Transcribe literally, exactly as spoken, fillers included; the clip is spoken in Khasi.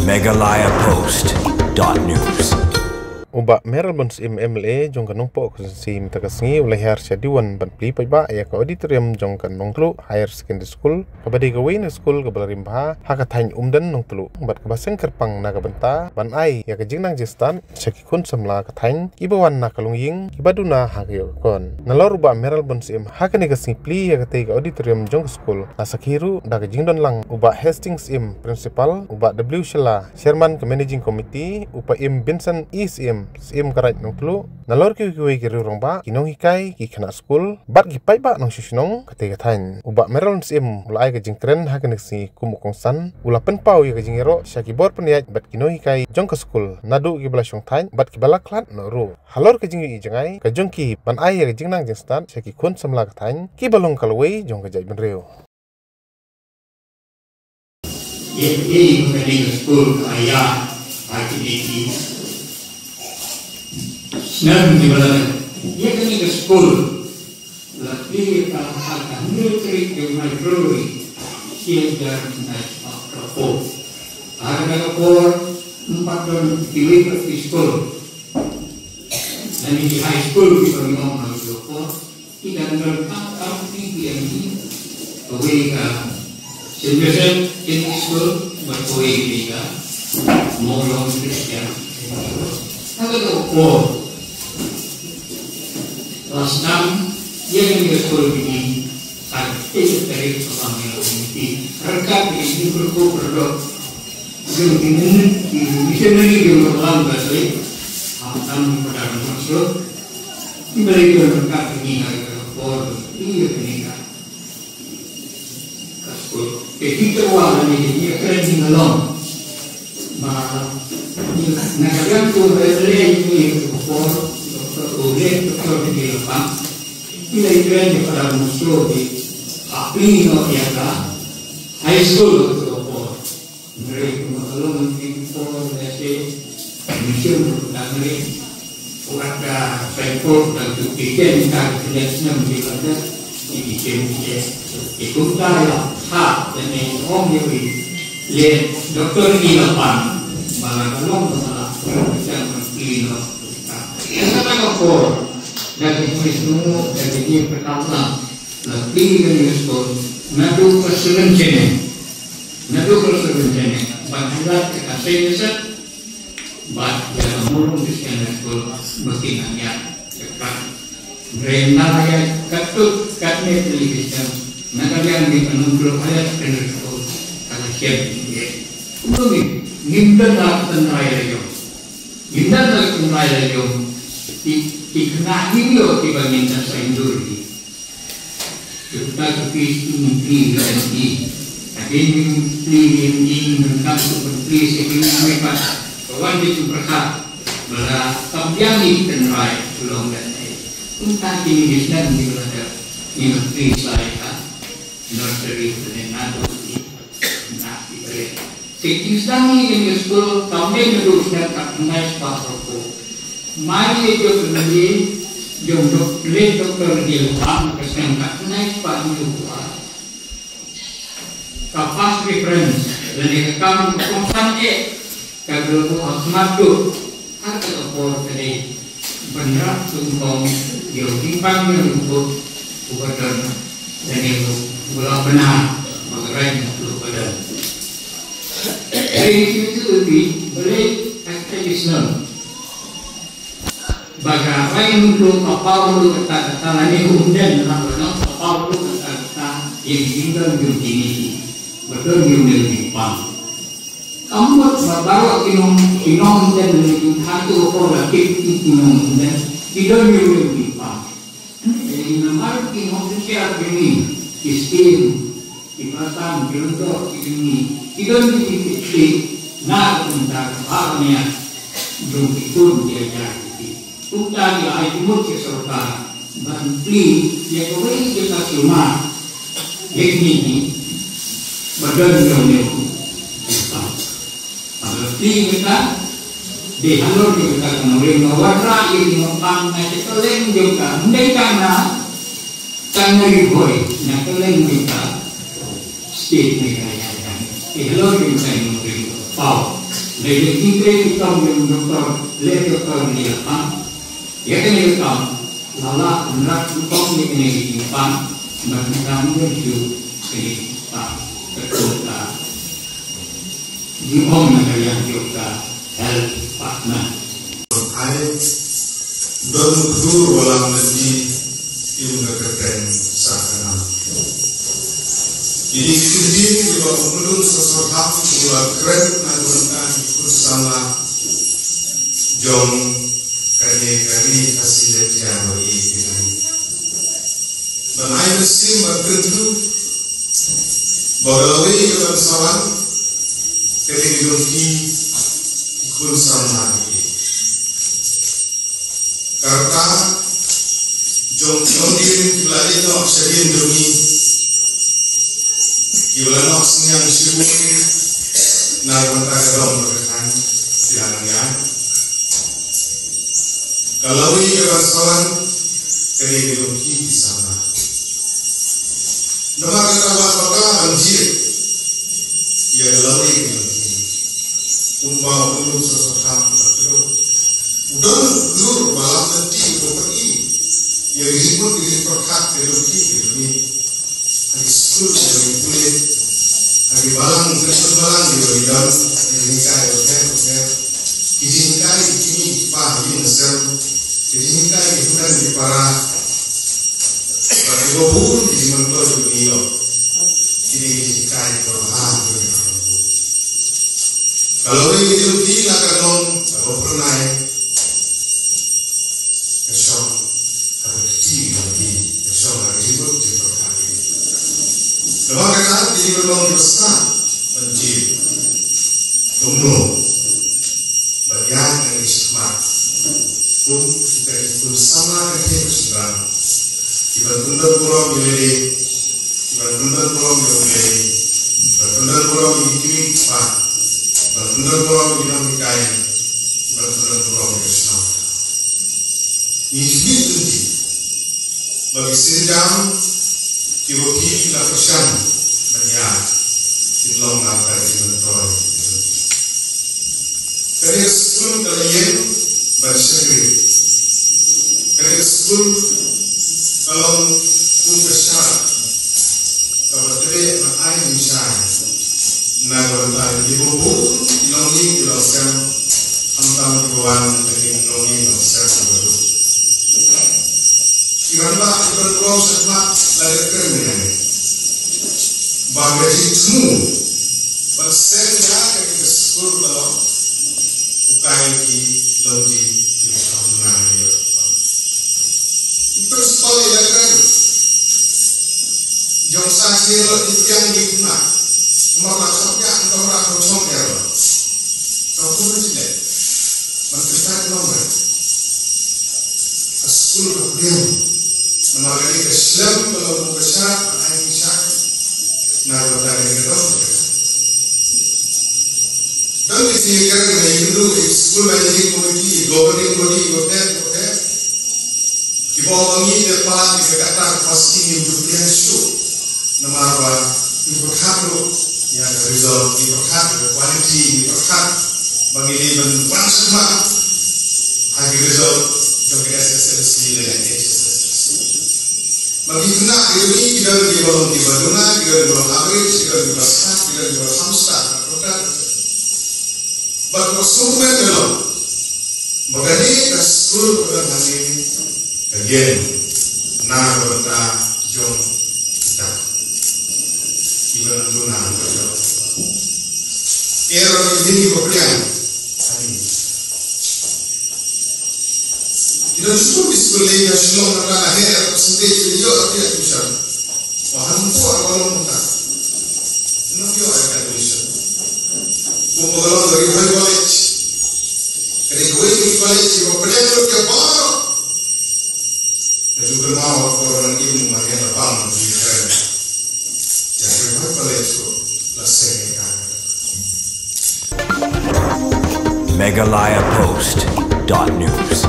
Meghalaya Post dot news. U Bah Mayralborn Syiem M L A jong ka Nongpoh Constituency mynta ka sngi u la hiar sha Diwon ban plie paidbah ïa ka auditorium jong ka Nongtluh Higher Secondary School, kaba dei kawei na skul kaba la rim bha ha ka thaiñ Umden Nongtluh bad kaba seng kyrpang na ka bynta ban ai ïa ka jingnang jingstad sha ki khun samla ka thaiñ kiba wan na ka longïing kiba duna ha ka ïoh ka kon. Nalor u Bah Mayralborn Syiem ha kane ka sngi plie ïa katei ka auditorium jong ka skul, la sakhi ruh da ka jingdon lang u Bah Hastings Syiem Principal, u Bah W Shylla Chairman ka Managing Committee, u Paiem Vincent E Syiem, Syiem ka Raid Nongtluh, nalor kiwei kiwei ki riew rangbah, ki nonghikai, ki khynnah skul bad ki paidbah nongshong shnong katei ka thaiñ. U Bah Mayralborn Syiem u la ai ka jingkren ha kane ka sngi kum u kongsan, u la pynpaw ïa ka jingïaroh sha ki bor pynïaid bad ki nonghikai jong ka skul, naduh kiba la shong thait bad kiba la khlad noh ruh. Halor ka jingïohi jngai ka jong ki ban ai ïa ka jingnang jingstad sha ki khun samla ka thaiñ kiba long ka lawei jong ka jaitbynriew. Ïa kane ka skul ka ïa, ha kine ki snem kiba la dep. Ïa kane ka skul la plie ka ha ka hynriew tarik jong u February, shi hajar khyndai spah hynriew phew. Ha kane ka por ym pat don kiwei pat ki skul lane ki high school kiba ngi ong ha kane ka por. Ki dang don tang tang phi phi ïa ngi. Kawei ka Saint Joseph English School bad kawei ka Mawlong Christian English School. Haba ka por la sdang ïa kane ka skul phi, ha ka tarik kaba ngi la phi ryngkat ïa ki briew kyrkhu kyrdoh jong ki missionary jong ka Balang Catholic, ha ka tam ki padar masjid. Ki Blei ki ryngkat ïa ngi ha kane ka por, ïa kane ka, ka skul. Te ki tyrwa lane ki ïakren ki nga long ba na ka liang jong u M L A jong ngi ha kane ka por, Doctor Oleh, Doctor Daniel Lapang, ki la ïakren ïa ka Padar Mostro, ki hapdeng noh ïa ka high school ha kane ka por. Hynrei kumba ka long ha kine ki por lehse mission ruh dang rit. Wat da pynpor dang tu piten ka kynja snem ki la dep ki mission ki. Te kumta ïa ha lane ong ïa u late Doctor Daniel Lapang ba la ka long ba la ka jam ki no. Ka ka por da ki mission da ki pynpor la plie kane ka skul naduh ka Seven Chennai. Naduh ka Seven Chennai ban highlight ïa ka Saint Joseph bad ïa ka Mawlong Christian High School ba ki nang ïaid shaphrang. Hynrei na ka ïa katto katne television na ka liang jong ka Nongtluh Higher Secondary School ka la shem ïa. Kumno ngi, ngim don la ka tynrai la ïong. Ngim don la ka tynrai la ïong. Ki, ki khynnah ngi ïoh kiba ngin da sa ïndur hi. Jong ka phi ki phi ki M D. Hadien ki phi ki M D ngan kam tu phi se ki ngan me pat. Ka wan ki tu pyrkhat ba la kam biang ki tynrai long da ai. Kumta ki ni snem ki la da ni ma phi sa ai ka nursery ne na tu ki na ki pyrkhat. Te ki sdang ïa kane ka skul kam dei naduh snem khatkhyndai spah hynriewphew. Mai ïa jong ka nongïing jong dok-, late Doctor Daniel Lapang ka snem khatkhyndai spah hynñiewphew ar. Ka first preference lane ka kam kongsan eh ka dei ba ha khmat duh ha kata ka por ka dei ban rah nyngkong ïa u jingpang ïa u Nongpynim uba don lane uba la bna ba ka rai na u ba don. Hynrei ngi shu ïathuh ïa phi balei ha kata ka snem ba ka rai na u ka paw ruh kata kata lane u Umden ruh ka paw ruh kata kata ïa ki jingdon jong kine ki ba don ïa une u jingpang. Ka mut ba baroh ki nong, ki nong Umden lane ki ha tu ko la kit ki, ki nong Umden ki don ïa une u jingpang. Namar ki nongshakri jong ngi, ki skim, ki pyrthei, ki lyngdoh, ki jong ngi, ki don ki, ki, ki na ka kumta ka ba ka nia jong ki khun ki hajar ki. Kumta ki la ai jingmut ki sorkar ban plie ïa kawei ka sumar ïa kine ki ba don jong ngi. Haba plie kata, dei halor jong kata ka nongrim, nga wanrah ïa ki nongpang na ka kylleng jong ka, ym dei tang na, tang na Ri Bhoi, na kylleng jong ka state Meghalaya. Dei halor jong ka nongrim, paw. Lei lei ki lei ki kam ïa u doktor, lei doktor ni ïa kam. Ïa kane ka kam, la lah ban rak ban ïa kane ka jingpang, ban ïa kam ïa shu kane ka jingpang. Ka jingpang. Jingong na ka liang jong ka health department. Ai don u kdur ba lam lynti, im da kyrteng Sahana. Kine ki ktien kiba u Myllung Soso Tham u la kren na ka bynta ki khun samla jong kane ka ri Khasi Jaintia ba ïeit kine. Ban ai mynsiem ban kyntu ba ka lawei ka ban sa wan ka dei ka jong ki, ki khun samla ki. Ka rta jong ki longdien kiba la leit noh sha ïing jong ngi, kiba la noh synñiang shibun na ka bynta ka dong bad ka thaiñ, ki la nang ïaid. Ka lawei ka ban sa wan ka dei ka jong ki, ki samla. Namar kata wat bakla ban jied ïa ka lawei ka jong ki. Kumba u Myllung Soso Tham u la kdew, u don u kdur ba lam lynti, uba pyni ïa ka jingmut ka jingpyrkhat ka jong ki, ka jong ngi. Ha ki skul kiba ngi pule, ha ki balang, ki skul balang kiba ngi don, ha ki jinghikai bapher bapher, ki jinghikai ki kmie ki kpa ha ïing ha sem, ki jinghikai ki hynmen ki para, bad kiba bun ki jingmyntoi kiba ngi ïoh. Kine ki jinghikai kiba bha kiba ngi ïoh. Ka lawei ka jong ki la ka long kaba phyrnai, ka shong ha ka kti ka jong ki, ka shong ha ka jingmut jingpyrkhat ki. Namar kata, kine ki long kiba sah ban jied kumno ban ïaid lynti shakhmat kum kita ki khun samla ka ri ka shynrang, kiban pyndon burom ïa lade, kiban pyndon burom ïa U Blei, kiban pyndon burom ïa ki kmie ki kpa, kiban pyndon burom ïa ki nonghikai, kiban pyndon burom ïa ka shnong. Ngi jied lynti ba ki sienjam kiba phi la pyrshang ban ïaid kin long na ka jingmyntoi. Kane ka skul ka la ïeng ban shakri. Kane ka skul ka long kum ka shad kaba treh ban ai jingshai na ka bynta kiba bun ki longïing ki longsem, khamtam kiba wan na ki longïing longsem kiba duk. Ki rangbah kiba don burom shakhmat la dep kren ïa kane. Ba ka jingthmu ban seng ïa kane ka skul ka long u kai ki longdien kiba kham bynai ïa ka. Ki principal ïa la kren. Jong sa sien la ki tiang ki khynnah. Namar la chong ïa, namar la chong ïa la. Ka pun jileh ban kyntait long re. Ka skul ka pdiang. Namar ka dei ka shlem ka long ka shad ban ai jingshai na ka bynta ka dei ka dong. Dang ki sngi ka dang ka ïa ka skul managing committee, governing body, whatever, whatever. Kiba ong ba ngi te palat ïa ka kata ka pasi, ngim ju pdiang shuh. Namar ba ngi pyrkhat ruh ïa ka result, ngi pyrkhat ïa ka quality, ngi pyrkhat ba ngi dei ban wan shakhmat ha ki result jong ka S S L C lane H S S L C. Ba ki khynnah ki dei ki don kiba long kiba duna, ki don kiba long average, ki don kiba stad, ki don kiba kham stad, pyrkhat. Bad ka sngewthuh ka long ba kane ka skul ba ka don hangne ka ïeng na ka bynta jong kita kiba nang duna, kiba nang duna. Era ki dei kiba pdiang hangne. Ki don shibun ki skul lei ha Shillong, nangta la heh ïa ka percentage ba ïoh ïa ka admission. Ba hangto ar ba long mynta. Ym ïoh ïa ka admission. Kumba ka long ka Ri Bhoi College. Ka dei kawei ka college kaba pdiang lut ïa baroh. Nga ju kynmaw ha ka por ba nang im, ma nga la bam, nga ju kren. Ïa Ri Bhoi College ruh la seng ïa ka. Meghalaya Post dot news.